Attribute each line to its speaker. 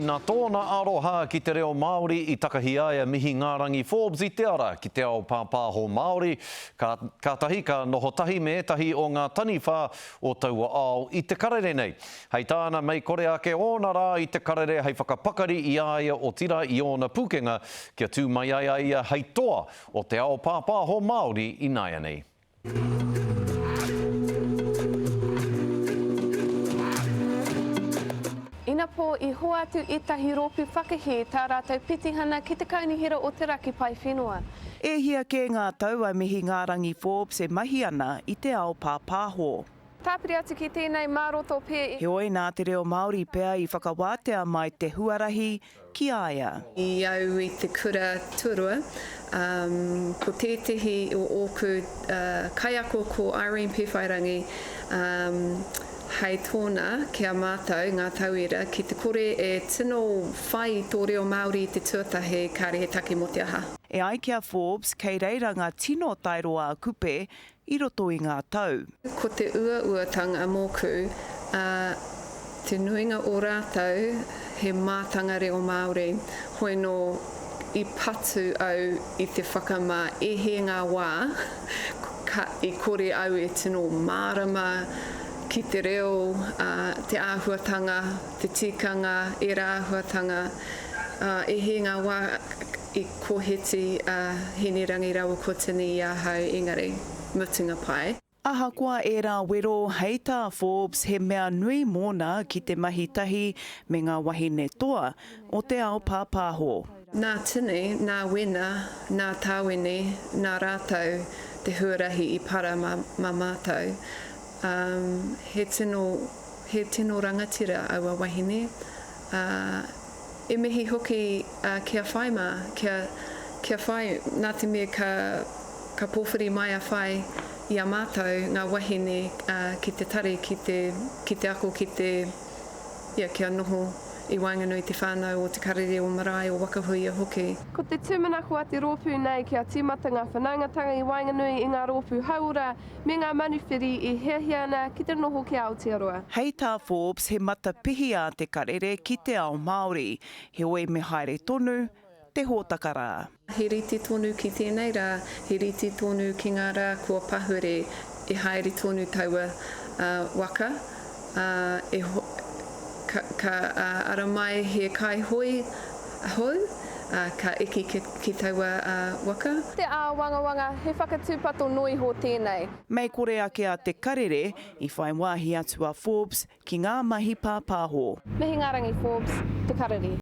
Speaker 1: Nā tōna aroha ki te reo Māori i takahi ai a Mihingārangi Forbes i te ara ki te ao pāpāho Māori, ka, kātahi ka noho tahi me ētahi o ngā taniwha o taua ao i te karere nei. Hei tāna mei kore ake ōna rā i te karere hei whakapakari i a ia otirā i ōna pūkenga kia tū mai ai a ia hei toa o te ao pāpāho Māori ināianei.
Speaker 2: Inapō i hoatu ētahi rōpū whakahē tā rātou petihana ki te Kaunihera o Te Raki Paewhenua.
Speaker 3: E hia kē ngā tau a Mihingārangi Forbes e mahi ana i te ao pāpāho.
Speaker 2: Tāpiri atu ki tēnei mā roto pē i.
Speaker 3: Heoi, nā te reo Māori pea i whakawātea mai te huarahi ki a ia.
Speaker 4: I au i te kura tuarua, ko tētehi o ōku kaiako ko Irene Pewhairangi, hei tōna ki a mātou ngā tauira, ki te kore e tino whai i tō reo Māori i te tuatahi, kāre he take mō te aha.
Speaker 3: E ai ki a Forbes, kei reira ngā tino taeroa a Kupe i roto i ngā tau.
Speaker 4: Ko te uauatanga mōku, ā, te nuinga o rātou he mātanga reo Māori, hoi nō i patu au i te whakamā e hē ngā wā ka i kore au e tino mārama ki te reo, ā, te āhuatanga, te tikanga, ērā āhuatanga, ā, e hē ngā wā I koheti a Hinerangi rawa ko Tini i ahau engari mutunga pai.
Speaker 3: Ahakoa ērā wero, hei tā Forbes he mea nui mōna ki te mahi tahi me ngā wahine toa o te ao pāpāho.
Speaker 4: Nā Tini, nā Wena, nā Tāwini, nā rātou te huarahi i para mā mātou. He tino, he tino rangatira aua wahine, ā, E mihi hoki ki a Whai mā, kia, kia whai, nā te mea ka, ka pōwhiri mai a Whai i a mātou, ngā wahine, ki te tari, ki te, ki te ako, ki te, ia, kia noho i waenganui te whānau o Te Karere, o Marae, o Waka Huia hoki.
Speaker 2: Ko te tūmanako a te rōpū nei kia tīmata ngā whanaungatanga i waenganui i ngā rōpū hauora me ngā manuwhiri e hiahia ana ki te noho ki Aotearoa.
Speaker 3: Hei tā Forbes he matapihi a Te Karere ki te ao Māori, heoi me haere tonu te hōtaka rā.
Speaker 4: He rite tonu ki tēnei rā, he rite tonu ki ngā rā kua pahure, e haere tonu taua waka, ā, e ka, ka ara mai he kaihoe hou, ā, ka eke ki, ki taua waka.
Speaker 2: Te āwangawanga, he whakatūpato noa iho tēnei.
Speaker 3: Mei kore ake a Te Karere, i whai wāhi atu a Forbes ki ngā mahi pāpāho.
Speaker 2: Mihingārangi Forbes, Te Karere.